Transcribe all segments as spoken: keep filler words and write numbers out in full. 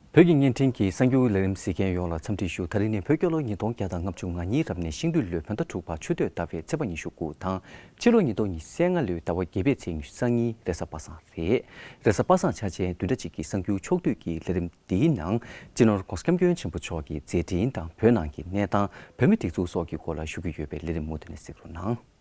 བོད་ཀྱི་བརྙན་འཕྲིན་གྱི་གསར་འགྱུར་ལས་རིམ་གཟིགས་མཁན་ཡོངས་ལ་འཚམས་འདྲི་ཞུ། ད་རིང་ནི་བོད་རྒྱལ་ལོ་ཉིས་སྟོང་བརྒྱ་དང་ལྔ་བཅུ་ང་གཉིས་རབ་གནས་ཤིང་སྦྲུལ་ལོའི་བོད་ཟླ་དྲུག་པ་ཆུ་སྟོད་ཟླ་བའི་ཚེས་པ་ཉི་ཤུ་དགུ་དང་ཕྱི་ལོ་ཉིས་སྟོང་ཉི་ཤུ་རྩ་ལྔ་ལོའི་ཟླ་བ་བརྒྱད་པའི་ཚེས་ཉི་ཤུ་རྩ་གཉིས་རེས་གཟའ་པ་སངས་རེད། རེས་གཟའ་པ་སངས་འཆར་ཅན་བདུན་ཕྲག་གཅིག་གི་གསར་འགྱུར་ཕྱོགས་བསྡུས་ཀྱི་ལས་རིམ་འདིའི་ནང་སྤྱི་ནོར་༧གོང་ས་༧སྐྱབས་མགོན་ཆེན་པོ་མཆོག་གི་མཛད་འཕྲིན་དང་བོད་ནང་གི་གནས་སྟངས། བོད་མིའི་སྒྲིག་འཛུགས་སོགས་ཀྱི་སྐོར་ལ་ཞུ་རྒྱུ་ཡོད་པས་ལས་རིམ་མུ་མཐུད་ནས་གཟིགས་རོགས་གནང་།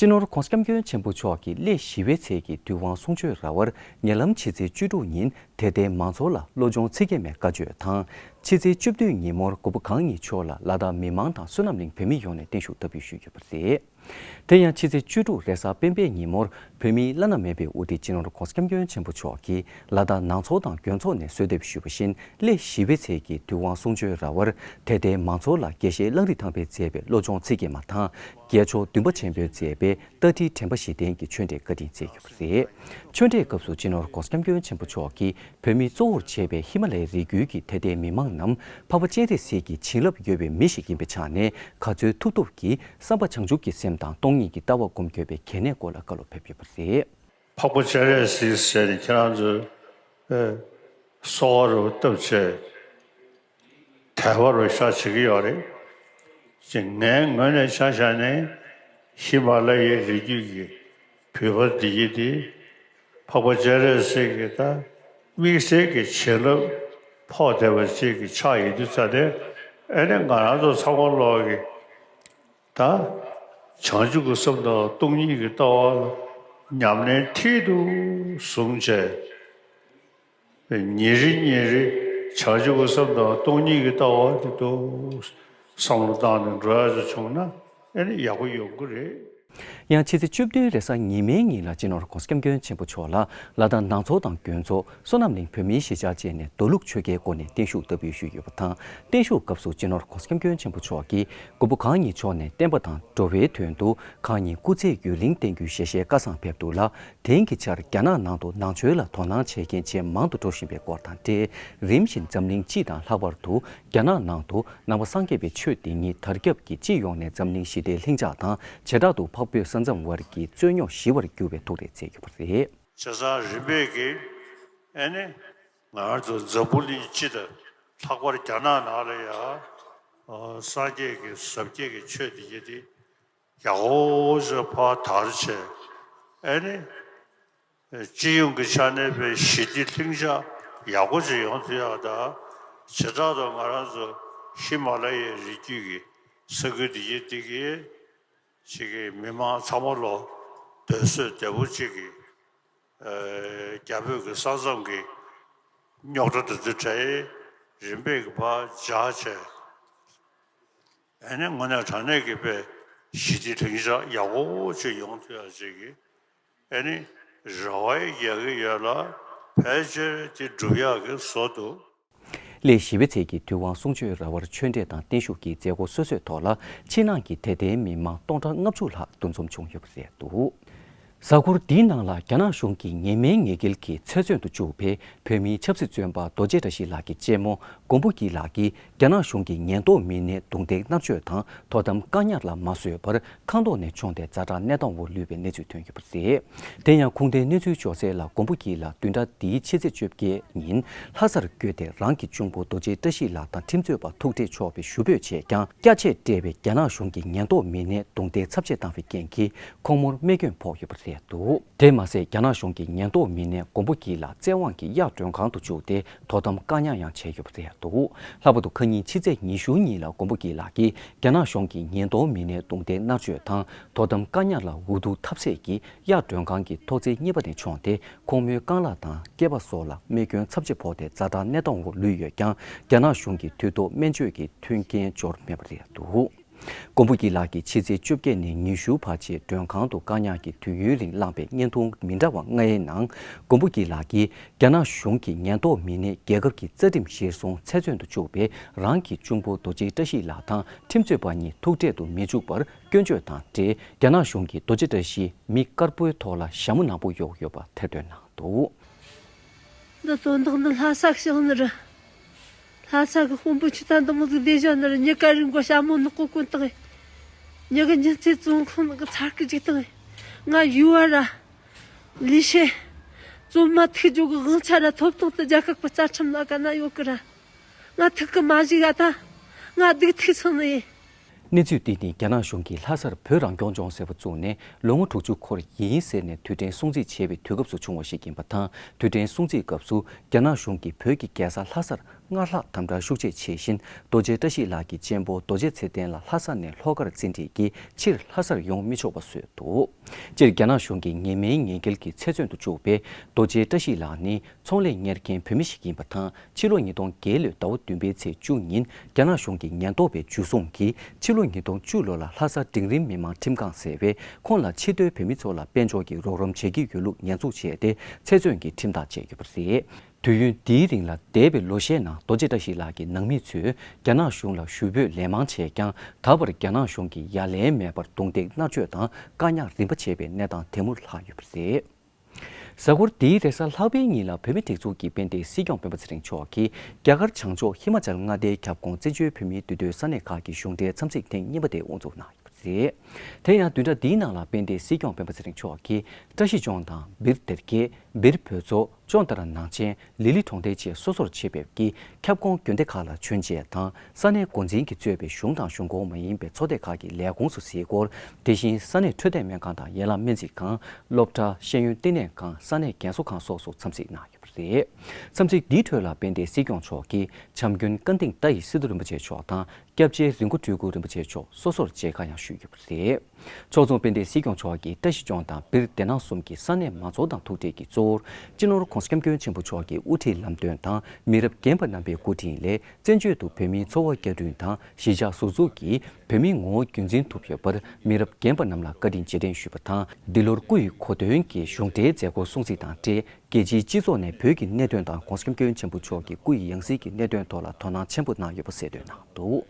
སྤྱི་ནོར་༧གོང་ས་༧སྐྱབས་མགོན་ཆེན་པོ་མཆོག་གི་སླེ་བཞི་པའི་ཚེས་ཀྱི་དུས་དབང་གསུང་ཆོས་ར་བར་ཉེ་ལམ་ཕྱི་ཚེས་བཅུ་དྲུག་ཉིན་དད་ལྡན་མང་ཚོགས་ལ་བློ་སྦྱོང་ཚིག་བརྒྱད་མའི་བཀའ་ཆོས་དང་། ཕྱི་ཚེས་བཅུ་བདུན་ཉིན་མོར་མགོན་པོ་གང་ཉིད་མཆོག་ལ་ལ་དྭགས་མི་མང་དང་བསོད་ནམས་གླིང་བོད་མི་ཡོངས་ནས་བརྟན་བཞུགས་བསྟར་འབུལ་ཞུས་ཡོད་པ་རེད། དེ་ཡང་ཕྱི་ཚེས་བཅུ་དྲུག་རེས་གཟའ་སྤེན་པའི་ཉིན་མོར་བོད་མིའི་བླ་ན་མེད་པའི་དབུ་ཁྲིད་སྤྱི་ནོར་༧གོང་ས་༧སྐྱབས་མགོན་ཆེན་པོ་མཆོག་གིས་ལ་དྭགས་ནང་ཚོགས་དང་དགོན་ཚོགས་ནས་གསོལ་འདེབས་ཞུས་པ་བཞིན་སླེ་བཞི་པའི་ཚེས་ཀྱི་དུས་དབང་གསུང་ཆོས་ར་བར་དད་ལྡན་མང་ཚོགས་ལ་དགེ་བཤེས་གླང་རི་ཐང་པས་མཛད་པའི་བློ་སྦྱོང་ཚིག་བརྒྱད་མ་དང་། རྒྱལ་མཆོག་བདུན་པ་ཆེན་པོས་མཛད་པའི་ལྟ་ཁྲིད་དྲན་པ་བཞི་ལྡན་གྱི་ཆོས་འབྲེལ་བཀའ་དྲིན་སྩལ་ཡོད་པ་རེད། ཆོས་འབྲེལ་སྐབས་སུ་སྤྱི་ནོར་༧གོང་ས་༧སྐྱབས་མགོན་ཆེན་པོ་མཆོག་གིས་བོད་མི་གཙོ་བོར་བྱས་པའི་ཧི་མ་ལ་ཡའི་རི་རྒྱུད་ཀྱི་དད་ལྡན་མི་མང་རྣམས་འཕགས་པ་སྤྱན་རས་གཟིགས་ཀྱི་བྱིན་རླབས་ཡོད་པའི་མི་ཞིག་ཡིན་པའི་ཆ་ནས་ག་ཚོད་ཐུབ་ཐུབ་ཀྱིས་བསམ་པ་བྱང་ཆུབ་ཀྱི་སེམས་དང་སྟོང་ཉིད་ཀྱི་ལྟ་བ་སྒོམ་དགོས་པའི་གལ་གནད་སྐོར་ལ་བཀའ་སློབ་ཕེབས་ཡོད་པ་རེད། འཕགས་པ་སྤྱན་རས་གཟིགས་ཟེར་ནས་ཁྱེད་རང་ཚོས་ཨེ་གསོལ་བ་རུ་བཏབ་བྱས། དད་པ་རུ་ཤར་བྱེད་ཀྱི་ཡོད་རེད། ཅེས་ངའི་ངོས་ནས་ཆ་བཞག་ནས་ཧི་མ་ལ་ཡའི་རི་རྒྱུད་ཀྱི་བོད་པ་འདི་ཡིན་ཏེ། འཕགས་པ་སྤྱན་རས་གཟིགས་ཀྱི་ད་དམིགས་བསལ་གྱི་བྱིན་རླབས་ཕོག་བསྡད་པ་ཅིག་གི་ཆ་ཡིན་དུས་ཙང་ནས། ཨེ་ནས་ང་རང་ཚོ་ཚང་མ་ལོག་གི་ད་བྱང་ཆུབ་ཀྱི་སེམས་དང་སྟོང་ཉིད་ཀྱི་ལྟ་བ་ལ་ཉམས་ལེན་མཐིལ་དུ་བཟུང་བྱས། ཉིན་རེ་ཉིན་རེ་བྱང་ཆུབ་ཀྱི་སེམས་དང་སྟོང་ཉིད་ཀྱི་ལྟ་བ་དེ་དུ་བསམ་བློ་བཏང་ནས་འགྲོ་ཡ་ཅིག་བྱུང་ན་ཨེ་ནི་ཡག་པོ་ཡོང་གི་རེད། ཡང་ཕྱི་ཚེས་བཅུ་བདུན་རེས་གཟའ་ཉི་མའི་ཉིན་ལ་སྤྱི་ནོར་༧གོང་ས་༧སྐྱབས་མགོན་ཆེན་པོ་མཆོག་ལ་ལ་དྭགས་ནང་ཚོགས་དང་དགོན་ཚོགས་བསོད་ནམས་གླིང་བོད་མིའི་གཞིས་ཆགས་བཅས་ནས་མདོ་ལུགས་ཆོ་གའི་སྒོ་ནས་བརྟན་བཞུགས་བསྟར་འབུལ་ཞུས་ཡོད་པ་དང་། བརྟན་བཞུགས་སྐབས་སུ་སྤྱི་ནོར་༧གོང་ས་༧སྐྱབས་མགོན་ཆེན་པོ་མཆོག་གིས་མགོན་པོ་གང་ཉིད་མཆོག་ནས་བསྟན་པ་དང་འགྲོ་བའི་དོན་དུ་གང་ཉིད་སྐུ་ཚེ་ཡུན་རིང་བརྟན་རྒྱུའི་ཞལ་བཞེས་བཀའ་བཟང་ཕེབས་འདུག་ལ། དེང་གི་ཆར་རྒྱ་ནག་ནང་དུ་ནང་ཆོས་ལ་དོ་སྣང་བྱེད་མཁན་ཇེ་མང་དུ་འགྲོ་བཞིན་པའི་སྐོར་དང་འབྲེལ། རིམ་བཞིན་འཛམ་གླིང་སྤྱི་དང་ལྷག་པར་དུ་རྒྱ་ནག་ནང་དུ་ནང་པ་སངས་རྒྱས་པའི་ཆོས་འདི་ཉིད་དར་ཁྱབ་ཀྱིས་སྤྱི་ཡོངས་ནས་འཛམ་གླིང་ཞི་བདེའི་ལྷིང་འཇགས་དང་། བྱེ་བྲག་ཏུ་འཕགས་བོད་ས་མཚམས་དབར་གྱི་རྩོད་རྙོག་ཞི་བར་འགྱུར་བའི་ཐུགས་རེ་མཛད་ཡོད་པ་རེད། བྱས་ཙང་རིམ་པས་ཀྱིས་ཨེ་ནི་ང་རང་ཚོ་འཛམ་བུ་གླིང་སྤྱི་དང་ལྷག་པར་རྒྱ་ནག་ནང་ལ་ཡང་སངས་རྒྱས་ཀྱི་ཟབ་རྒྱས་ཀྱི་ཆོས་འདི་ཡེ་དེ་ཡག་པོ་ཞིག་ཕར་དར་བྱས། ཨེ་ནི། སྤྱི་ཡོངས་ཀྱི་ཆ་ནས་པའི་ཞི་བདེ་ལྷིང་འཇགས་ཡག་པོ་ཅིག་ཡོང་ཐུབ་ཡག་དང་། བྱེ་བྲག་ཏུ་ང་རང་ཚོ་ཧི་མ་ལ་ཡའི་རི་རྒྱུད་ཀྱི་ས་ཁུལ་འདི་ཡི་སྟེང་གི་ཅིག་གི་མི་མང་ཚང་མ་ལོ་སྡོད་སྲོལ་བདེ་པོ་ཅིག་གི་རྒྱ་བོད་ཀྱི་ས་མཚམས་ཀྱི་རྙོག་དྲ་འདི་ཚོའི་གྲས་རིམ་པས་ཀྱི་ཕར་འཇགས་བྱས། ཨ་ནི་དངོས་གནས་དྲང་གནས་ཀྱི་པའི་ཞི་བདེ་ལྷིང་འཇགས་ཡག་པོ་ཅིག་ཡོང་ཐུབ་ཡག་ཅིག་གི་ཨ་ནི་རེ་བ་རྒྱག་གི་ཡོད་ལ། ཕལ་ཆེར་དེ་འགྲུབ་ཡག་གི་བཟོ་འདུག། སླེ་བཞི་པའི་ཚེས་ཀྱི་དུས་དབང་གསུང་ཆོས་ར་བར་ཆོས་འབྲེལ་དང་བརྟན་བཞུགས་ཀྱི་མཛད་སྒོ་སོ་སོའི་ཐོག་ལ་ཕྱི་ནང་གི་དད་ལྡན་མི་མང་སྟོང་ཕྲག་ལྔ་བཅུ་ལྷག་འདུ་འཛོམས་བྱུང་ཡོད་པ་རེད་འདུག། གཟའ་འཁོར་འདིའི་ནང་ལ་རྒྱ་ནག་གཞུང་གིས་ཉེས་མེད་ཉེས་འགེལ་གྱིས་ཚེ་བཙོན་དུ་བཅུག་པའི་བོད་མིའི་ཆབ་སྲིད་བཙོན་པ་རྡོ་རྗེ་བཀྲ་ཤིས་ལགས་ཀྱི་གཅེན་མོ་མགོན་པོ་སྐྱིད་ལགས་ཀྱིས་རྒྱ་ནག་གཞུང་གི་ཉེན་རྟོག་མི་སྣས་རྡུང་རྡེག་མནར་གཅོད་དང་དོ་དམ་བཀག་ཉར་ལ་མ་བཟོད་པར་ཁ་མདོག་ནས་མཆོངས་ཏེ་ཛ་དྲག་གནས་སྟངས་འོག་ལུས་པའི་གནས་ཚུལ་ཐོན་ཡོད་པ་རེད། དེ་ཡང་ཁུངས་ལྡན་གནས་ཚུལ་འབྱོར་གསལ་ལ། མགོན་པོ་སྐྱིད་ལགས་བདུན་ཕྲག་འདིའི་ཕྱི་ཚེས་བཅོ་བརྒྱད་ཉིན་ལྷ་སར་བསྐྱོད་དེ་རང་གི་གཅུང་པོ་རྡོ་རྗེ་བཀྲ་ཤིས་ལགས་དང་ཁྲིམས་རྩོད་པ་ཐུག་འཕྲད་ཆོག་པའི་ཞུ་འབོད་བྱས་ཀྱང་། སྐྱ་ཆས་སྤྲས་པའི་རྒྱ་ནག་གཞུང་གི་ཉེན་རྟོག་མི་སྣས་རྡུང་རྡེག་ཚབས་ཆེ་བཏང་བའི་རྐྱེན་གྱིས་ཁོང་མོར་རྨས་སྐྱོན་ཕོག་ཡོད་པ་རེད་འདུག། དེ་མ་ཟད་རྒྱ་ནག་གཞུང་གི་ཉེན་རྟོག་མི་སྣས་མགོན་པོ་སྐྱིད་ལགས་བཙན་དབང་གིས་གཡག་མགྲོན་ཁང་དུ་བཅུག་སྟེ་དོ་དམ་བཀག་ཉར་ཡང་བྱས་ཡོད་པ་རེད་འདུག། ལྷག་པར་དུ་ཁ་ཉིན་ཕྱི་ཚེས་ཉི་ཤུ་ཉིན་ལ་མགོན་པོ་སྐྱིད་ལགས་ཀྱིས་རྒྱ་ནག་གཞུང་གི་ཉེན་རྟོག་མི་སྣས་རྡུང་རྡེག་མནར་གཅོད་དང་དོ་དམ་བཀག་ཉར་ལ་འུ་ཐུག་ཐབས་ཟད་ཀྱིས་གཡག་མགྲོན་ཁང་གི་ཐོག་བརྩེགས་གཉིས་པ་ནས་མཆོངས་ཏེ་ཁོང་མོའི་རྐང་ལག་དང་སྐེད་པ་སོགས་ལ་རྨས་སྐྱོན་ཚབས་ཆེ་ཕོག་སྟེ་ཛ་དྲག་གནས་སྟངས་འོག་ལུས་ཡོད་ཀྱང་། རྒྱ་ནག་གཞུང་གིས་དུས་ཐོག་སྨན་བཅོས་ཀྱི་མཐུན་རྐྱེན་སྦྱོར་མེད་པ་རེད་འདུག། མགོན་པོ་སྐྱིད་ལགས་ཀྱིས་ཕྱི་ཚེས་བཅོ་བརྒྱད་ནས་ཉི་ཤུ་བར་ཆད་མགྲོན་ཁང་དུ་བཀག་ཉར་གྱི་དུས་ཡུན་རིང་བླངས་པའི་བརྙན་ཐུང་མི་འདྲ་བ་ལྔའི་ནང་། མགོན་པོ་སྐྱིད་ལགས་ཀྱིས་རྒྱ་ནག་གཞུང་གི་ཉེན་རྟོག་མི་སྣས་རྒྱལ་ཁབ་ཀྱི་རྩ་ཁྲིམས་གཞིར་བཟུང་ཚེ་བཙོན་དུ་བཅུག་པའི་རང་གི་གཅུང་པོ་རྡོ་རྗེ་བཀྲ་ཤིས་ལགས་དང་ཁྲིམས་རྩོད་པ་གཉིས་ཐུག་འཕྲད་དུ་མི་འཇུག་པར་སྐྱོན་བརྗོད་དང་འབྲེལ། རྒྱ་ནག་གཞུང་གིས་རྡོ་རྗེ་བཀྲ་ཤིས་མི་དཀར་པོའི་ཐོག་ལ་ཞྭ་མོ་ནག་པོ་གཡོགས་ཡོད་པ་ཐེར་འདོན་གནང་འདུག། འདུག། འདི་དོན་དག་ནི་ལྷ་ས་ཞིག་ནི་རེད། ལྷ་ས་གི་དཔོན་པོ་ཆུ་ཚན་འདི་མོ་ཟིག་ལས་བཞག་ནི་རེད། ཉི་དཀར་རིང་གོ་ཞྭ་མོ་ནག་པོ་གོན་བཏང་། ཉི་གི་ཉི་ཚེ་བཙོན་ཁང་ནང་གི་ཚར་གི་འཇུག་བཏང་། ང་ཡུལ་བ་ར། ལས་བྱེད། བཙོན་མ་ཐུག་རྒྱུ་གི་དབང་ཆ་ར་ཐོབ་ཐང་དེ་རྒྱལ་ཁབ་གི་རྩ་ཁྲིམས་ལ་ག་ན་ཡོད་གི་ར། ང་ཐུག་གི་མ་བཞུགས་ཡ་ད། ང་སྡུག་ཐུག་སོང་ནི་ཡིན། གནས་ཚུལ་འདི་ནི་རྒྱ་ནག་གཞུང་གིས་ལྷ་སར་བོད་རང་སྐྱོང་ལྗོངས་ཟེར་བ་བཙུགས་ནས་ལོ་ངོ་དྲུག་ཅུ་འཁོར་ཡིན་ཟེར་ནས་དུས་དྲན་སྲུང་བརྩི་བྱས་པའི་དུས་སྐབས་སུ་བྱུང་བ་ཞིག་ཡིན་པ་དང་། དུས་དྲན་སྲུང་བརྩིའི་སྐབས་སུ་རྒྱ་ནག་གཞུང་གིས་བོད་ཀྱི་རྒྱལ་ས་ལྷ་སར་སྔར་ལྷག་དམ་དྲག་ཤུགས་ཆེ་བྱེད་བཞིན། རྡོ་རྗེ་བཀྲ་ཤིས་ལགས་ཀྱི་གཅེན་པོ་རྡོ་རྗེ་ཚེ་བརྟན་ལ་ལྷ་ས་ནས་ལྷོ་ཁར་བཙན་ཁྲིད་ཀྱིས་ཕྱིར་ལྷ་སར་ཡོང་མི་ཆོག་པ་བཟོས་འདུག། སྤྱིར་རྒྱ་ནག་གཞུང་གིས་ངན་སྨྲས་ངན་སྐུལ་གྱི་ཚེ་བཙོན་དུ་བཅུག་པའི་རྡོ་རྗེ་བཀྲ་ཤིས་ལགས་ནི་ཚོང་ལས་གཉེར་མཁན་བོད་མི་ཞིག་ཡིན་པ་དང་། ཕྱི་ལོ་ཉིས་སྟོང་བརྒྱད་ལོའི་ཟླ་བ་བདུན་པའི་ཚེས་བཅུ་ཉིན་རྒྱ་ནག་གཞུང་གི་ཉེན་རྟོག་པས་འཇུ་བཟུང་གིས། ཕྱི་ལོ་ཉིས་སྟོང་བཅུ་ལོ་ལ་ལྷ་ས་འབྲིང་རིམ་མི་དམངས་ཁྲིམས་ཁང་ཟེར་བས་ཁོང་ལ་ཕྱི་སྡོད་བོད་མི་ཚོ་ལ་དཔལ་འབྱོར་གྱི་རོགས་རམ་བྱེད་ཀྱི་ཡོད་ལུགས་ཉེས་འཛུགས་བྱས་ཏེ་ཚེ་བཙོན་གྱི་ཁྲིམས་ཐག་བཅད་ཡོད་པ་རེད། དུས་ཡུན་འདིའི་རིང་ལ་འདས་པའི་ལོ་ཤས་ནང་རྡོ་རྗེ་བཀྲ་ཤིས་ལགས་ཀྱི་ནང་མི་ཚོས་རྒྱ་ནག་གཞུང་ལ་ཞུ་འབོད་ལན་མང་བྱས་ཀྱང་། ད་བར་རྒྱ་ནག་གཞུང་གིས་ཡ་ལན་མེད་པར་རྡུང་རྡེག་མནར་གཅོད་དང་བཀག་ཉར་རིམ་པ་བྱས་པའི་གནས་སྟངས་དེ་མུར་ལྷག་ཡོད་པ་རེད། གཟའ་འཁོར་འདིའི་རེས་གཟའ་ལྷག་པའི་ཉིན་ལ་བོད་མིའི་སྒྲིག་འཛུགས་ཀྱི་དཔལ་ལྡན་སྲིད་སྐྱོང་སྤེན་པ་ཚེ་རིང་མཆོག་གིས་རྒྱ་གར་བྱང་ཕྱོགས་ཧི་མ་ཅལ་མངའ་སྡེའི་ཁྱབ་ཁོངས་བཙན་བྱོལ་བོད་མིའི་འདུས་སྡོད་ས་གནས་ཁག་གི་གཞུང་འབྲེལ་འཚམས་གཟིགས་ཐེངས་གཉིས་པ་དེ་དབུ་འཛུགས་གནང་ཡོད་པ་རེད། དེ་ཡང་བདུན་ཕྲག་འདིའི་ནང་ལ་དཔལ་ལྡན་སྲིད་སྐྱོང་སྤེན་པ་ཚེ་རིང་མཆོག་གིས་བཀྲ་ཤིས་ལྗོངས་དང་བིར་དེར་ཀེ། བིར་བོད་མཚོ། ཅོན་ཏ་ར་ནང་ཆེན། ལི་ལི་གྲོང་རྡལ་བཅས་སོ་སོར་ཕྱེ་བའི་ཀྱི་ཁྱབ་ཁོངས་དགོན་སྡེ་ཁག་ལ་བྱོན་རྗེས་དང་། ས་གནས་འགོ་འཛིན་གྱིས་གཙོས་པའི་གཞུང་དང་གཞུང་ཁོངས་མ་ཡིན་པའི་ཚོགས་སྡེ་ཁག་གི་ལས་ཁུངས་སུ་གཟིགས་སྐོར། དེ་བཞིན་ས་གནས་འཕྲོད་བསྟེན་སྨན་ཁང་དང་ཡན་ལག་སྨན་རྩིས་ཁང་། སློབ་གྲྭ། ཤེས་ཡོན་བསྟི་གནས་ཁང་། ས་གནས་རྒན་གསོ་ཁང་སོགས་སུ་འཚམས་གཟིགས་གནང་ཡོད་པ་རེད། འཚམས་གཟིགས་འདིའི་ཁྲོད་ལ་དཔལ་ལྡན་སྲིད་སྐྱོང་མཆོག་གིས་བྱམས་མགོན་ཀ་ཏིང་ཏཱ་ཡི་སི་ཏུ་རིན་པོ་ཆེ་མཆོག་དང་། སྐྱབས་རྗེ་རི་མགོ་སྤྲུལ་སྐུ་རིན་པོ་ཆེ་མཆོག་སོ་སོར་མཇལ་ཁ་ཡང་ཞུས་ཡོད་པ་རེད། ཕྱོགས་མཚུངས་དཔལ་ལྡན་སྲིད་སྐྱོང་མཆོག་གིས་བཀྲ་ཤིས་ལྗོངས་དང་བིར་དེ་ནང་གསུམ་གྱི་ས་གནས་མང་ཚོགས་དང་ཐུག་འཕྲད་ཀྱིས་གཙོ་བོར། སྤྱི་ནོར་༸གོང་ས་༸སྐྱབས་མགོན་ཆེན་པོ་མཆོག་གི་དབུ་ཁྲིད་ལམ་སྟོན་དང་མི་རབས་རྒན་པ་རྣམ་པའི་སྐུ་དྲིན་ལས། བཙན་བྱོལ་དུ་བོད་མིའི་འཚོ་བ་བསྐྱར་སྐྲུན་དང་གཞིས་ཆགས་ཟུར་འཛུགས་ཀྱིས་བོད་མིའི་ངོ་བོ་རྒྱུན་འཛིན་ཐུབ་ཡོད་པར། མི་རབས་རྒན་པ་རྣམས་ལ་བཀའ་དྲིན་རྗེས་དྲན་ཞུས་པ་དང་། འདི་ལོར་སྐུ་ཡི་གོ་སྟོན་གྱི་གཞུང་འབྲེལ་མཛད་སྒོ་སྲུང་བརྩི་དང་འབྲེལ། རྒྱལ་སྤྱིའི་སྤྱི་ཚོགས་ནས་བོད་ཀྱི་གནད་དོན་དང་༸གོང་ས་༸སྐྱབས་མགོན་ཆེན་པོ་མཆོག་གི་སྐུ་ཡི་ཡང་སྲིད་ཀྱི་གནད་དོན་ཐོག་ལ་དོ་སྣང་ཆེན་པོ་གནང་ཡོད་པ་གསལ་སྟོན་གནང་འདུག།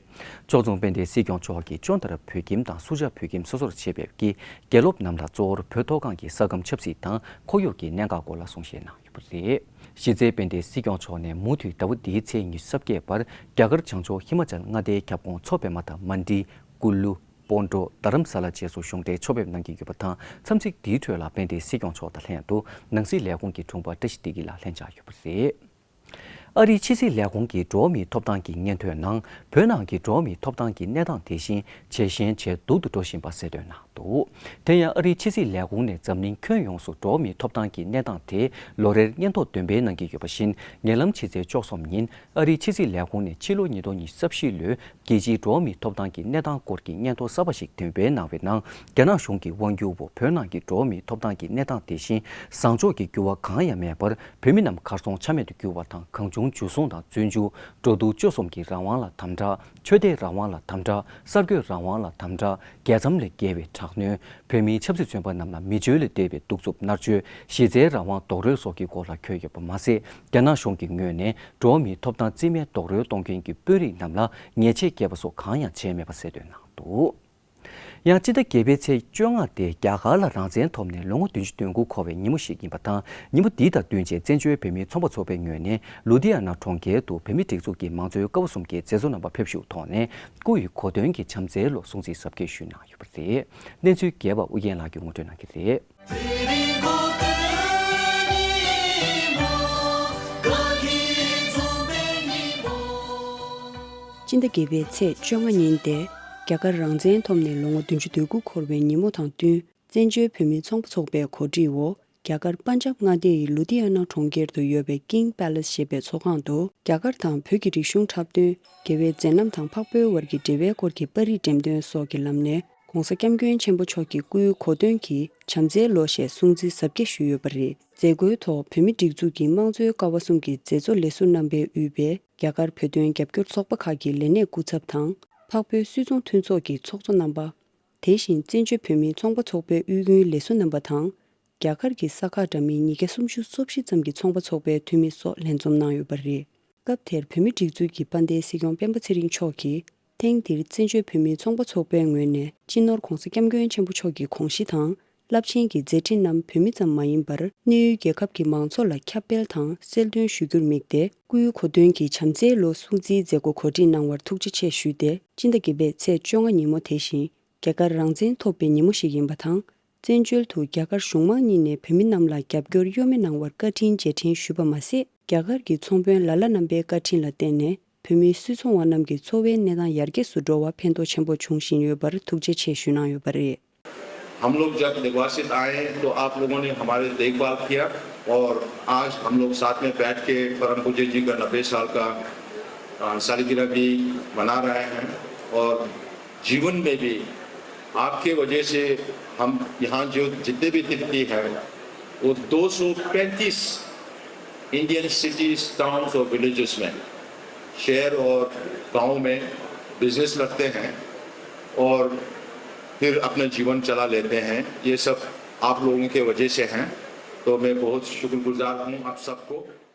ཕྱོགས་མཚུངས་དཔལ་ལྡན་སྲིད་སྐྱོང་མཆོག་གིས་ཅོན་ཏ་ར་བོད་ཁྱིམ་དང་སུ་ཇཱ་བོད་ཁྱིམ་སོ་སོར་ཕྱེ་བའི་དགེ་རྒན་སློབ་རྣམས་ལ་གཙོ་བོར་བོད་མཐོ་སྒང་གི་ས་ཁམས་ཆབ་སྲིད་དང་ཁོར་ཡུག་གི་གནད་འགག་སྐོར་ལ་གསུང་བཤད་གནང་ཡོད་པ་རེད། གཞི་རྩའི་དཔལ་ལྡན་སྲིད་སྐྱོང་མཆོག་ནས་མུ་མཐུད་ཟླ་བ་འདིའི་ཚེས་ཉི་ཤུ་རྩ་བརྒྱད་བར་རྒྱ་གར་བྱང་ཕྱོགས་ཧི་མ་ཅལ་མངའ་སྡེའི་ཁྱབ་ཁོངས་མཚོ་པད་མ་དང་མན་ཌི། ཀུ་ལུ། སྤོན་ཊོ། རྡ་རམ་ས་ལ་བཅས་སུ་གཞུང་འབྲེལ་ཕྱོགས་ཕེབས་གནང་གི་ཡོད་པ་དང་། འཚམས་གཟིགས་འདིའི་ཁྲོད་ལ་དཔལ་ལྡན་སྲིད་སྐྱོང་མཆོག་དང་ལྷན་དུ་ནང་སྲིད་ལས་ཁུངས་ཀྱི་དྲུང་འཕར་བཀྲ་ཤིས་བདེ་སྐྱིད་ལགས་ལྷན་བཅར་ཡོད་པ་རེད། ཨ་རིའི་ཕྱི་སྲིད་ལས་ཁུངས་ཀྱིས་འགྲོ་བ་མིའི་ཐོབ་ཐང་གི་སྙན་ཐོའི་ནང་། བོད་ནང་གི་འགྲོ་བ་མིའི་ཐོབ་ཐང་གི་གནས་སྟངས་དེ་བཞིན་ཇེ་ཞན་ཇེ་སྡུག་ཏུ་འགྲོ་བཞིན་པ་གསལ་སྟོན་གནང་འདུག། དེ་ཡང་ཨ་རིའི་ཕྱི་སྲིད་ལས་ཁུངས་ནས་འཛམ་གླིང་ཁྱོན་ཡོངས་སུ་འགྲོ་བ་མིའི་ཐོབ་ཐང་གི་གནས་སྟངས་དེ་ལོ་རེར་སྙན་ཐོ་འདོན་སྤེལ་གནང་གི་ཡོད་པ་བཞིན། ཉེ་ལམ་ཕྱི་ཚེས་བཅུ་གསུམ་ཉིན་ཨ་རིའི་ཕྱི་སྲིད་ལས་ཁུངས་ནས་ཕྱི་ལོ་ཉིས་སྟོང་ཉི་ཤུ་རྩ་བཞི་ལོའི་རྒྱལ་སྤྱིའི་འགྲོ་བ་མིའི་ཐོབ་ཐང་གི་གནས་སྟངས་སྐོར་གྱི་སྙན་ཐོ་གསར་པ་ཞིག་འདོན་སྤེལ་གནང་བའི་ནང་། རྒྱ་ནག་གཞུང་གིས་དབང་སྒྱུར་འོག་བོད་ནང་གི་འགྲོ་བ་མིའི་ཐོབ་ཐང་གི་གནས་སྟངས་དེ་བཞིན་བཟང་ཕྱོགས་ཀྱི་འགྱུར་བ་གང་ཡང་མེད་པར། བོད་མི་རྣམས་གར་སོང་ཆ་མེད་དུ་གྱུར་བ་དང་། གང་བྱུང་འཇུ་བཟུང་དང་བཙོན་འཇུག། འགྲོ་འདུག་སྤྱོད་གསུམ་གྱི་རང་དབང་ལ་དམ་དྲག། ཆོས་དད་རང་དབང་ལ་དམ་དྲག། གསར་འགོད་རང་དབང་ལ་དམ་དྲག། རྒྱལ་མཚམས་ལས་བརྒལ་བའི་དྲག་གནོན། བོད་མིའི་ཆབ་སྲིད་བཙོན་པ་རྣམས་ལ་མི་སྤྱོད་ལས་འདས་པའི་གདུག་རྩུབ་མནར་གཅོད། གཞི་རྩའི་རང་དབང་རྡོག་རོལ་སོགས་ཀྱི་སྐོར་ལ་འཁོད་ཡོད་པ་མ་ཟད། རྒྱ་ནག་གཞུང་གི་ངོས་ནས་འགྲོ་བ་མིའི་ཐོབ་ཐང་རྩིས་མེད་རྡོག་རོལ་གཏོང་མཁན་གྱི་དཔོན་རིགས་རྣམས་ལ་ཉེས་ཆད་འགེལ་བ་སོགས་གང་ཡང་བྱས་མེད་པ་གསལ་སྟོན་གནང་འདུག། ཡང་སྤྱི་ཟླ་བརྒྱད་པའི་ཚེས་བཅོ་ལྔ་སྟེ་རྒྱ་གར་ལ་རང་བཙན་ཐོབ་ནས་ལོ་ངོ་བདུན་ཅུ་དོན་དགུ་འཁོར་བའི་ཉིན་མོ་ཞིག་ཡིན་པ་དང་། ཉིན་མོ་འདི་དང་བསྟུན་བྱས་བཙན་བྱོལ་བོད་མིའི་ཚོང་པ་ཚོགས་པའི་ངོས་ནས་ལུ་དྷི་ཡ་ན་གྲོང་ཁྱེར་དུ་བོད་མིའི་སྒྲིག་འཛུགས་ཀྱི་མང་གཙོའི་ཀ་བ་གསུམ་གྱི་མཛད་གཙོ་རྣམ་པ་ཕེབས་བཞུགས་ཐོག་ནས་སྐུ་ཡི་གོ་སྟོན་གྱི་བྱམས་བརྩེའི་ལོ་སྲུང་བརྩི་གཟབ་རྒྱས་ཞུས་གནང་ཡོད་པ་རེད། གནས་ཚུལ་རྒྱས་པ་ཨུ་རྒྱན་ལགས་ཀྱིས་ངོ་སྤྲོད་གནང་གི་རེད། སྤྱི་ཟླ་བརྒྱད་པའི་ཚེས་བཅོ་ལྔ་ཉིན་ཏེ། རྒྱ་གར་རང་བཙན་ཐོབ་ནས་ལོ་ངོ་བདུན་ཅུ་དོན་དགུ་འཁོར་བའི་ཉིན་མོ་དང་བསྟུན། བཙན་བྱོལ་བོད་མིའི་ཚོང་པ་ཚོགས་པའི་གོ་སྒྲིག་འོག་རྒྱ་གར་པན་ཇབ་མངའ་སྡེ་ཡི་ལུ་དྷི་ཡ་ན་གྲོང་ཁྱེར་དུ་ཡོད་པའི་King Palace ཞེས་པའི་ཚོགས་ཁང་དུ། རྒྱ་གར་དང་བོད་ཀྱི་རིག་གཞུང་འཁྲབ་སྟོན། དགེ་བའི་མཛད་རྣམ་དང་འཕགས་བོད་དབར་གྱི་འབྲེལ་བའི་སྐོར་གྱི་པར་རིས་འགྲེམས་སྟོན་སོགས་ཀྱི་ལམ་ནས། ༸གོང་ས་༸སྐྱབས་མགོན་ཆེན་པོ་མཆོག་གི་སྐུའི་གོ་སྟོན་གྱི་བྱམས་བརྩེའི་ལོ་ཞེས་སྲུང་བརྩི་གཟབ་རྒྱས་ཞུས་ཡོད་པ་རེད། མཛད་སྒོའི་ཐོག་བོད་མིའི་སྒྲིག་འཛུགས་ཀྱི་དམངས་གཙོའི་ཀ་བ་གསུམ་གྱི་མཛད་གཙོ་ལས་ཟུར་རྣམ་པས་དབུས་པའི་རྒྱ་གར་བོད་དོན་རྒྱབ་སྐྱོར་ཚོགས་པ་ཁག་གི་ལས་སྣེ་སྐུ་ཚབ་དང་། འཕགས་བོད་སུད་ཚོང་མཐུན་ཚོགས་ཀྱི་ཚོགས་གཙོ་རྣམ་པ། དེ་བཞིན་བཙན་བྱོལ་བོད་མིའི་ཚོང་པ་ཚོགས་པའི་དབུས་རྒྱུན་ལས་ཟུར་རྣམ་པ་དང་། རྒྱ་གར་གྱི་ས་ཁག་འདྲ་མིན་ཉིས་བརྒྱ་སུམ་ཅུ་སོ་བཞི་ཙམ་གྱི་ཚོང་པ་ཚོགས་པའི་འཐུས་མི་སོགས་ལྷན་འཛོམས་གནང་ཡོད་པ་རེད། སྐབས་དེར་བོད་མིའི་སྒྲིག་འཛུགས་ཀྱི་དཔལ་ལྡན་སྲིད་སྐྱོང་སྤེན་པ་ཚེ་རིང་མཆོག་གིས། ཐེངས་འདིར་བཙན་བྱོལ་བོད་མིའི་ཚོང་པ་ཚོགས་པའི་ངོས་ནས་སྤྱི་ནོར་༸གོང་ས་༸སྐྱབས་མགོན་ཆེན་པོ་མཆོག་གི་དགོངས་གཞི་དང་། རླབས་ཆེན་གྱི་མཛད་འཕྲིན་རྣམས་བོད་མི་ཙམ་མ་ཡིན་པར་གནས་ཡུལ་རྒྱལ་ཁབ་ཀྱི་མང་ཚོགས་ལ་ཁྱབ་སྤེལ་དང་གསལ་སྟོན་ཞུ་རྒྱུར་དམིགས་ཏེ། བསྐུལ་གོ་སྟོན་གྱི་བྱམས་བརྩེའི་ལོ་སྲུང་བརྩིའི་མཛད་སྒོ་གོ་སྒྲིག་གནང་བར་ཐུགས་རྗེ་ཆེ་ཞུས་ཏེ། སྤྱི་ཟླ་བརྒྱད་པའི་ཚེས་བཅོ་ལྔ་ཉིན་མོ་དེ་བཞིན་རྒྱ་གར་རང་བཙན་ཐོབ་པའི་ཉིན་མོ་ཞིག་ཡིན་པ་དང་། བཙན་བྱོལ་དུ་རྒྱ་གར་གཞུང་མང་གཉིས་ནས་བོད་མི་རྣམས་ལ་རྒྱབ་སྐྱོར་གཡོ་མེད་གནང་བར་བཀའ་དྲིན་རྗེས་དྲན་ཞུས་པ་མ་ཟད། རྒྱ་གར་གྱི་ཚོང་དཔོན་ལ་ལ་རྣམ་པའི་བཀའ་དྲིན་ལ་བརྟེན་ནས་བོད་མིའི་སུད་ཚོང་བ་རྣམས་ཀྱི་འཚོ་བའི་གནས་སྟངས་ཡར་རྒྱས་སུ་འགྲོ་བར་ཕན་ཐོགས་ཆེན་པོ་བྱུང་བཞིན་ཡོད་པར་ཐུགས་རྗེ་ཆེ་ཞུས་གནང་ཡོད་པ་རེད། हम लोग जब निर्वासित आए तो आप लोगों ने हमारे देखभाल किया और आज हम लोग साथ में बैठ के परम पूज्य जी का नब्बे साल का अ, सालगिरह भी मना रहे हैं और जीवन में भी आपके वजह से हम यहाँ जो जितने भी तिब्बती हैं वो दो सौ पैंतीस इंडियन सिटीज टाउन्स और विलेजेस में शहर और गांव में बिजनेस करते हैं और फिर अपना जीवन चला लेते हैं। ये सब आप लोगों के वजह से हैं। तो मैं बहुत शुक्रगुजार हूँ आप सबको।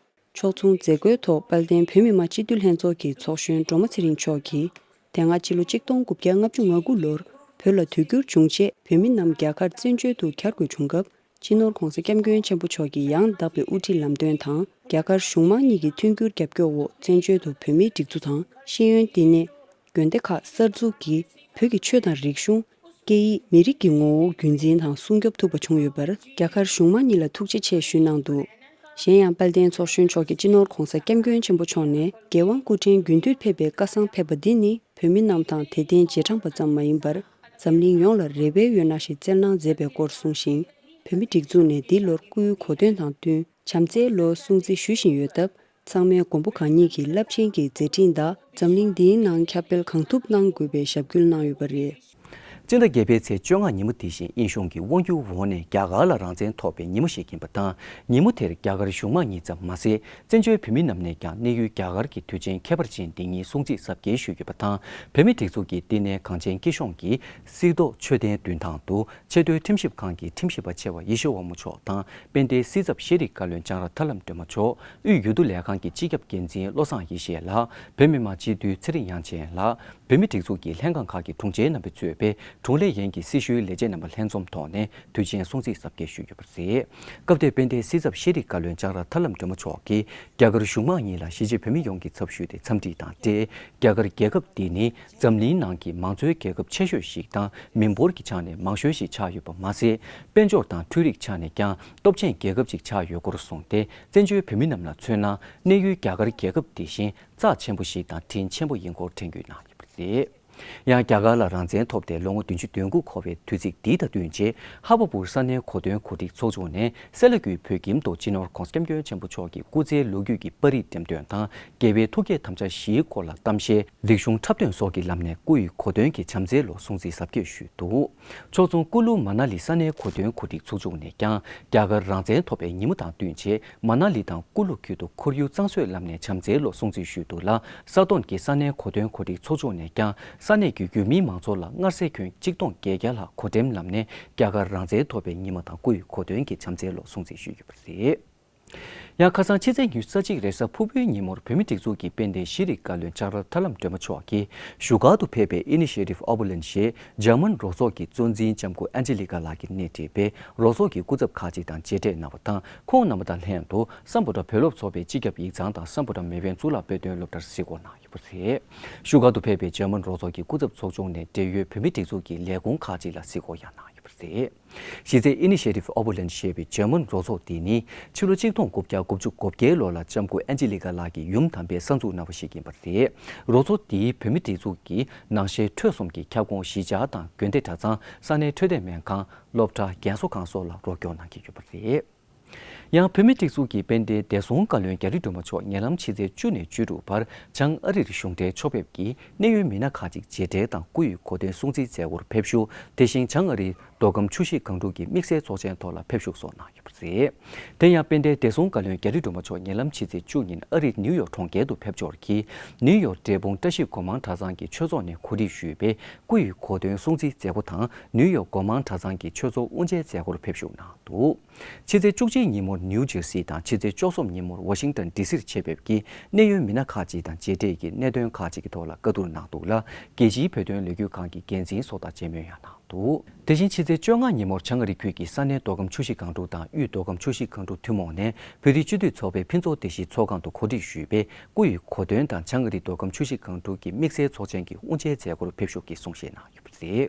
ཕྱོགས་མཚུངས་མཛད་སྒོའི་ཐོག་དཔལ་ལྡན་བོད་མི་མང་སྤྱི་འཐུས་ལྷན་ཚོགས་ཀྱི་ཚོགས་གཞོན་སྒྲོལ་མ་ཚེ་རིང་མཆོག་གིས། དེ་སྔ་ཕྱི་ལོ་ཆིག་སྟོང་དགུ་བརྒྱ་ལྔ་བཅུ་ང་དགུ་ལོར་བོད་ལ་དུས་འགྱུར་བྱུང་རྗེས་བོད་མི་རྣམས་རྒྱ་གར་བཙན་བྱོལ་དུ་གྱར་དགོས་བྱུང་སྐབས། སྤྱི་ནོར་༧གོང་ས་༧སྐྱབས་མགོན་ཆེན་པོ་མཆོག་གིས་ཡང་དག་པའི་དབུ་ཁྲིད་ལམ་སྟོན་དང་། རྒྱ་གར་གཞུང་མང་གཉིས་ཀྱི་མཐུན་འགྱུར་རྒྱབ་སྐྱོར་འོག་བཙན་བྱོལ་དུ་བོད་མིའི་སྒྲིག་འཛུགས་དང་ཤེས་ཡོན་བསྟི་གནས། དགོན་སྡེ་ཁག་གསར་འཛུགས་ཀྱིས་བོད་ཀྱི་ཆོས་དང་རིག་གཞུང་། སྐད་ཡིག་མི་རིགས་ཀྱི་ངོ་བོ་རྒྱུན་འཛིན་དང་སྲུང་སྐྱོབ་ཐུབ་པ་བྱུང་ཡོད་པར་རྒྱ་གར་གཞུང་མང་གཉིས་ལ་ཐུགས་རྗེ་ཆེ་ཞུས་གནང་འདུག་གཞན་ཡང་དཔལ་ལྡན་ཚོགས་གཞོན་མཆོག་གིས་སྤྱི་ནོར་༧གོང་ས་༧སྐྱབས་མགོན་ཆེན་པོ་མཆོག་ནས་རྒྱལ་དབང་སྐུ་ཕྲེང་རྒྱུན་མཐུད་ཕེབས་པའི་བཀའ་གསང་ཕེབས་པ་འདི་ནི་བོད་མི་རྣམས་དང་དད་ལྡན་རྗེས་འབྲང་པ་ཙམ་མ་ཡིན་པར་འཛམ་གླིང་ཡོངས་ལ་རེ་བའི་འོད་སྣང་ཞིག་སྩལ་གནང་མཛད་པའི་སྐོར་གསུངས་ཤིང་། བོད་མི་སྒྲིག་འཛུགས་ནས་འདི་ལོར་བསྐུལ་གོ་སྟོན་དང་བསྟུན་བྱམས་བརྩེའི་ལོ་སྲུང་བརྩི་ཞུ་བཞིན་ཡོད་སྟབས། ཚང་མས་མགོན་པོ་གང་ཉིད་ཀྱི་རླབས་ཆེན་གྱི་མཛད་འཕྲིན་དག་འཛམ་གླིང་འདིའི་ནང་ཁྱབ་སྤེལ་གང་ཐུབ་གནང་དགོས་པའི་ཞབས་སྐུལ་གནང་ཡོད་པ་རེད། སྤྱི་ཟླ་བརྒྱད་པའི་ཚེས་བཅོ་ལྔ་ཉིན་མོ་དེ་བཞིན་དབྱིན་གཞུང་གི་དབང་སྒྱུར་འོག་ནས་རྒྱ་གར་ལ་རང་བཙན་ཐོབ་པའི་ཉིན་མོ་ཞིག་ཡིན་པ་དང་། ཉིན་མོ་དེར་རྒྱ་གར་གཞུང་མང་གཉིས་ཙམ་མ་ཟད། བཙན་བྱོལ་བོད་མི་རྣམས་ནས་ཀྱང་གནས་ཡུལ་རྒྱ་གར་གྱི་དུས་ཆེན་ཁྱད་པར་ཅན་འདི་ཉིད་སྲུང་བརྩི་གཟབ་རྒྱས་ཞུས་ཡོད་པ་དང་། བོད་མི་སྒྲིག་འཛུགས་ཀྱི་བསྟི་གནས་གངས་ཅན་སྐྱིད་གཤོངས་ཀྱི་སིལ་ཏོག་མཆོད་རྟེན་མདུན་ཐང་དུ་ཆེས་མཐོའི་ཁྲིམས་ཞིབ་ཁང་གི་ཁྲིམས་ཞིབ་པ་ཆེ་བ་ཡེ་ཤེས་དབང་མོ་མཆོག་དང་། དཔལ་ལྡན་སྲིད་ཚབ་ཤེས་རིག་བཀའ་བློན་ལྕང་ར་ཐར་ལམ་སྒྲོལ་མ་མཆོག་དབུས་འོས་བསྡུ་ལས་ཁང་གི་སྤྱི་ཁྱབ་འགན་འཛིན་བློ་བཟང་ཡེ་ཤེས་ལགས། བོད་མི་མང་སྤྱི་འཐུས་ཚེ་རིང་དབྱངས་ཅན་ལགས། བོད་མི་སྒྲིག་འཛུགས་ཀྱི་ལྷན་ཁང་ཁག་གི་དྲུང་ཆེ་རྣམ་པས་གཙོས་པའི་དྲུང་ལས་ཡན་གྱི་སྲི་ཞུའི་ལས་བྱེད་རྣམ་པ་ལྷན་འཛོམས་ཐོག་ནས་དུས་ཆེན་སྲུང་བརྩི་གཟབ་རྒྱས་ཞུས་ཡོད་པ་རེད། སྐབས་དེར་དཔལ་ལྡན་སྲིད་ཚབ་ཤེས་རིག་བཀའ་བློན་ལྕང་ར་ཐར་ལམ་སྒྲོལ་མ་མཆོག་གིས། རྒྱ་གར་གཞུང་མང་གཉིས་ལ་གཞིས་བྱེས་བོད་མི་ཡོངས་ཀྱི་ཚབ་ཞུས་ཏེ་འཚམས་འདྲི་དང་འབྲེལ། རྒྱ་གར་རྒྱལ་ཁབ་འདི་ནི་འཛམ་གླིང་ནང་གི་མང་གཙོའི་རྒྱལ་ཁབ་ཆེ་ཤོས་ཤིག་དང་། མི་འབོར་གྱི་ཆ་ནས་མང་ཤོས་ཤིག་ཆགས་ཡོད་པ་མ་ཟད། དཔལ་འབྱོར་དང་འཕྲུལ་རིག་ཆ་ནས་ཀྱང་སྟོབས་ཆེན་རྒྱལ་ཁབ་ཅིག་ཆགས་ཡོད་སྐོར་གསུངས་ཏེ། བཙན་བྱོལ་བོད་མི་རྣམས་ལ་མཚོན་ན། གནས་ཡུལ་རྒྱ་གར་རྒྱལ་ཁབ་དེ་བཞིན་རྩ་ཆེན་པོ་ཞིག་དང་དྲིན་ཆེན་པོ་ཡིན་སྐོར་དྲན་སྐུལ་གནང་ཡོད་པ་རེད། ཡང་རྒྱ་གར་ལ་རང་བཙན་ཐོབ་སྟེ་ལོ་ངོ་བདུན་ཅུ་དོན་དགུ་འཁོར་བའི་དུས་ཚིགས་འདི་དང་བསྟུན་བྱས། ཧ་བ་པུར་ས་གནས་གོ་སྟོན་གོ་སྒྲིག་ཚོགས་ཆུང་ནས་སེ་ལ་ཀུའི་བོད་ཁྱིམ་དུ་སྤྱི་ནོར་༧གོང་ས་༧སྐྱབས་མགོན་ཆེན་པོ་མཆོག་གི་སྐུ་ཚེའི་ལོ་རྒྱུས་ཀྱི་པར་རིས་འགྲེམས་སྟོན་དང་། རྒྱལ་བའི་ཐུགས་བསྐྱེད་དམ་བཅའ་བཞིའི་སྐོར་ལ་གཏམ་བཤད། རིག་གཞུང་འཁྲབ་སྟོན་སོགས་ཀྱི་ལམ་ནས་སྐུ་ཡི་གོ་སྟོན་གྱི་བྱམས་བརྩེའི་ལོ་སྲུང་བརྩི་གཟབ་རྒྱས་ཞུས་འདུག་ཕྱོགས་མཚུངས་ཀུ་ལུ་མ་ན་ལི་ས་གནས་གོ་སྟོན་གོ་སྒྲིག་ཚོགས་ཆུང་ནས་ཀྱང་རྒྱ་གར་རང་བཙན་ཐོབ་པའི་ཉིན་མོ་དང་བསྟུན་བྱས། མ་ན་ལི་དང་ཀུ་ལུ་ཁུལ་དུ་ཁོར་ཡུག་གཙང་བཟོའི་ལམ་ནས་བྱམས་བརྩེའི་ལོ་སྲུང་བརྩི་ཞུས་འདུག་ལ། ས་དོན་གྱི་ས་གནས་གོ་སྟོན་གོ་སྒྲིག་ཚོགས་ཆུང་ནས་ཀྱང་ས་གནས་ཀྱི་ཡུལ་མིའི་མང་ཚོགས་ལ་མངར་ཟས་གྱོན་གཅིག་སྟོང་བརྒྱད་བརྒྱ་ལྷག་གོ་སྒྲིག་ལམ་ནས་རྒྱ་གར་རང་བཙན་ཐོབ་པའི་ཉིན་མོ་དང་སྐུ་ཡི་གོ་སྟོན་གྱི་བྱམས་བརྩེའི་ལོ་སྲུང་བརྩི་ཞུས་ཡོད་པ་རེད། ཡང་ཁ་སང་ཕྱི་ཚེས་ཉི་ཤུ་རྩ་གཅིག་རེས་གཟའ་ཕུར་བུའི་ཉིན་མོར་བོད་མིའི་སྒྲིག་འཛུགས་ཀྱི་དཔལ་ལྡན་ཤེས་རིག་བཀའ་བློན་ལྕང་ར་ཐར་ལམ་སྒྲོལ་མ་མཆོག་གིས་བཞུགས་སྒར་དུ་ཕེབས་པའི་Initiative Oberlin ཞེས་འཇར་མན་རོགས་ཚོགས་ཀྱི་གཙོ་འཛིན་ལྕམ་སྐུ་ཨན་ཇི་ལི་ཀ་ལགས་ཀྱིས་སྣེ་ཁྲིད་པའི་རོགས་ཚོགས་ཀྱི་སྐུ་ཚབ་ཁག་ཅིག་དང་མཇལ་འཕྲད་གནང་བ་དང་། ཁོང་རྣམ་པ་དང་ལྷན་དུ་སམ་བྷོ་ཊ་བོད་སློབ་ཚོགས་པའི་སྤྱི་ཁྱབ་ཡིག་ཚང་དང་སམ་བྷོ་ཊ་མེས་དབོན་གཙུག་ལག་དཔེ་སྟོན་སློབ་གྲྭར་གཟིགས་སྐོར་གནང་ཡོད་པ་རེད། བཞུགས་སྒར་དུ་ཕེབས་པའི་འཇར་མན་རོགས་ཚོགས་ཀྱི་སྐུ་ཚབ་ཚོགས་ཆུང་ནས་འབྲེལ་ཡོད་བོད་མིའི་སྒྲིག་འཛུགས་ཀྱི་ལས་ཁུངས་ཁག་ཅིག་ལ་གཟིགས་སྐོར་ཡང་གནང་ཡོད་པ་རེད། གཞི་རྩའི་Initiative Oberlin ཞེས་པའི་འཇར་མན་རོགས་ཚོགས་འདི་ནི་ཕྱི་ལོ་ཆིག་སྟོང་དགུ་བརྒྱ་དགུ་བཅུ་གོ་བརྒྱད་ལོ་ལ་ལྕམ་སྐུ་ཨན་ཇི་ལི་ཀ་ལགས་ཀྱི་ཡུམ་དམ་པས་གསར་འཛུགས་གནང་བ་ཞིག་ཡིན་པ་རེད། རོགས་ཚོགས་འདིས་བོད་མིའི་སྒྲིག་འཛུགས་ཀྱི་ནང་གཞས་ཁྲོད་གསུམ་གྱི་ཁྱབ་ཁོངས་གཞིས་ཆགས་དང་དགོན་སྡེ་གྲྭ་ཚང་། ས་གནས་འཕྲོད་བསྟེན་སྨན་ཁང་། སློབ་གྲྭ། རྒན་གསོ་ཁང་སོགས་ལ་རོགས་སྐྱོར་གནང་གི་ཡོད་པ་རེད། ཡང་བོད་མིའི་སྒྲིག་འཛུགས་ཀྱི་དཔལ་ལྡན་བདེ་སྲུང་བཀའ་བློན་རྒྱ་རི་སྒྲོལ་མ་མཆོག་ཉེ་ལམ་ཕྱི་ཚེས་བཅུ་ནས་བཅུ་དྲུག་བར་བྱང་ཨ་རིར་གཞུང་འབྲེལ་ཕྱོགས་ཕེབས་ཀྱིས་གནད་ཡོད་མི་སྣ་ཁག་ཅིག་མཇལ་འཕྲད་དང་སྐུ་ཡི་གོ་སྟོན་སྲུང་བརྩིའི་མཛད་སྒོར་ཕེབས་ཞུགས། དེ་བཞིན་བྱང་ཨ་རིའི་མདོ་ཁམས་ཆུ་བཞི་སྒང་དྲུག་གི་དམིགས་བསལ་ཚོགས་ཆེན་ཐོག་ལ་ཕེབས་ཞུགས་སོགས་གནང་ཡོད་པ་རེད། དེ་ཡང་དཔལ་ལྡན་བདེ་སྲུང་བཀའ་བློན་རྒྱ་རི་སྒྲོལ་མ་མཆོག་ཉེ་ལམ་ཕྱི་ཚེས་བཅུ་ཉིན་ཨ་རིའི་ནིའུ་ཡོག་གྲོང་ཁྱེར་དུ་ཕེབས་འབྱོར་གྱིས། ནིའུ་ཡོག་འབྲས་སྤུངས་བཀྲ་ཤིས་སྒོ་མང་གྲྭ་ཚང་གི་ཆོས་ཚོགས་ནས་གོ་སྒྲིག་ཞུས་པའི་སྐུ་ཡི་གོ་སྟོན་སྲུང་བརྩིའི་མཛད་སྒོ་དང་། ནིའུ་ཡོག་སྒོ་མང་གྲྭ་ཚང་གི་ཆོས་ཚོགས་དབུ་འབྱེད་མཛད་སྒོར་ཕེབས་ཞུགས་གནང་འདུག་ཕྱི་ཚེས་བཅུ་གཅིག་ཉིན་མོ། ནིའུ་ཇར་སི་དང་ཕྱི་ཚེས་བཅུ་གསུམ་ཉིན་མོར་ཝ་ཤིང་ཏན་ཌི་སིར་ཆེད་ཕེབས་ཀྱིས་གནད་ཡོད་མི་སྣ་ཁག་ཅིག་དང་མཇལ་འཕྲད་ཀྱིས་གནད་དོན་ཁག་ཅིག་གི་ཐོག་ལ་བཀའ་བསྡུར་གནང་འདུག་ལ། རྒྱལ་སྤྱིའི་བོད་དོན་ལས་འགུལ་ཁང་གི་འགན་འཛིན་སོགས་དང་མཇལ་མོལ་ཡང་གནང་འདུག། དེ་བཞིན་ཕྱི་ཚེས་བཅོ་ལྔ་ཉིན་མོར་བྱང་ཨ་རི་ཁུལ་གྱི་ས་གནས་མདོ་ཁམས་ཆུ་བཞི་སྒང་དྲུག་དང་དབུས་མདོ་ཁམས་ཆུ་བཞི་སྒང་དྲུག་ཐུན་མོང་ནས་བོད་རིགས་སྤྱི་འཐུས་ཚོགས་པའི་ཕུན་ཚོགས་བདེ་སྐྱིད་ཚོགས་ཁང་དུ་གོ་སྒྲིག་ཞུས་པའི་སྐུ་ཡི་གོ་སྟོན་དང་བྱང་ཨ་རི་མདོ་ཁམས་ཆུ་བཞི་སྒང་དྲུག་གི་དམིགས་བསལ་ཚོགས་ཆེན་གྱི་དབུ་འབྱེད་མཛད་སྒོར་ཕེབས་ཞུགས་ཀྱིས་གསུང་བཤད་གནང་ཡོད་པ་རེད།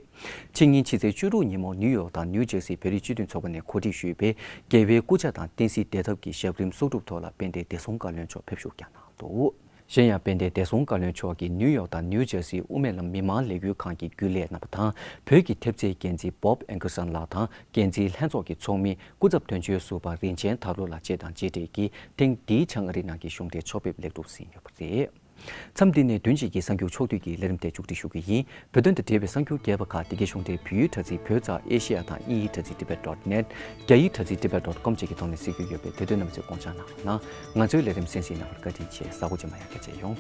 ཕྱི་ཉིན་ཕྱི་ཚེས་བཅུ་དྲུག་ཉིན་མོ་ནིའུ་ཡོག་དང་ནིའུ་ཇར་སི་བོད་རིགས་སྤྱི་མཐུན་ཚོགས་པ་ནས་གོ་སྒྲིག་ཞུས་པའི་རྒྱལ་བའི་སྐུ་ཕྱྭ་དང་བསྟན་སྲིད་བདེ་ཐབས་ཀྱི་ཞབས་རིམ་གསོག་སྒྲུབ་ཐོག་ལ་དཔལ་ལྡན་བདེ་སྲུང་བཀའ་བློན་མཆོག་ཕེབས་ཞུགས་ཀྱང་གནང་འདུག། གཞན་ཡང་དཔལ་ལྡན་བདེ་སྲུང་བཀའ་བློན་མཆོག་གིས་ནིའུ་ཡོག་དང་ནིའུ་ཇར་སིའི་དབུ་མའི་ལམ་མི་མང་ལས་འགུལ་ཁང་གི་རྒྱུན་ལས་རྣམ་པ་དང་བོད་ཀྱི་ཐེབས་རྩའི་འགན་འཛིན་བོབ་ཨེན་ཀར་སན་ལགས་དང་འགན་འཛིན་ལྷན་ཚོགས་ཀྱི་ཚོགས་མི་སྐུ་ཚབ་དོན་གཅོད་ཟུར་པ་རིན་ཆེན་དར་ལོ་ལགས་བཅས་དང་མཇལ་འཕྲད་ཀྱིས་ཐེངས་འདིའི་བྱང་ཨ་རི་ནང་གི་གཞུང་འབྲེལ་ཕྱོགས་ཕེབས་ལེགས་གྲུབ་ཟིན་ཡོད་པ་རེད། མཚམས་འདི་ནས་བདུན་གཅིག་གི་གསར་འགྱུར་ཕྱོགས་བསྡུས་ཀྱི་ལས་རིམ་དེ་མཇུག་སྒྲིལ་ཞུ་གི་ཡིན། བོད་དོན་དང་འབྲེལ་བའི་གསར་འགྱུར་རྒྱས་པ་ཁག་འདི་གའི་གཞུང་འབྲེལ་བོད་ཡིག་དྲ་ཚིགས་བོད་ཙ་ཨེ་ཤེ་ཡ་དང་དབྱིན་ཡིག་དྲ་ཚིགས་tibet dot net། རྒྱ་ཡིག་དྲ་ཚིགས་tibet dot com་བཅས་ཀྱི་ཐོག་ནས་གཟིགས་རྒྱུ་ཡོད་པས་དེ་དོན་རྣམས་ཚོས་དགོངས་འཇགས་གནང་རོགས་གནང་། ང་ཚོའི་ལས་རིམ་གསན་གཟིགས་གནང་བར་བཀའ་དྲིན་ཆེ། གཟའ་འཁོར་རྗེས་མ་ཡང་བསྐྱར་མཇལ་ཡོང་།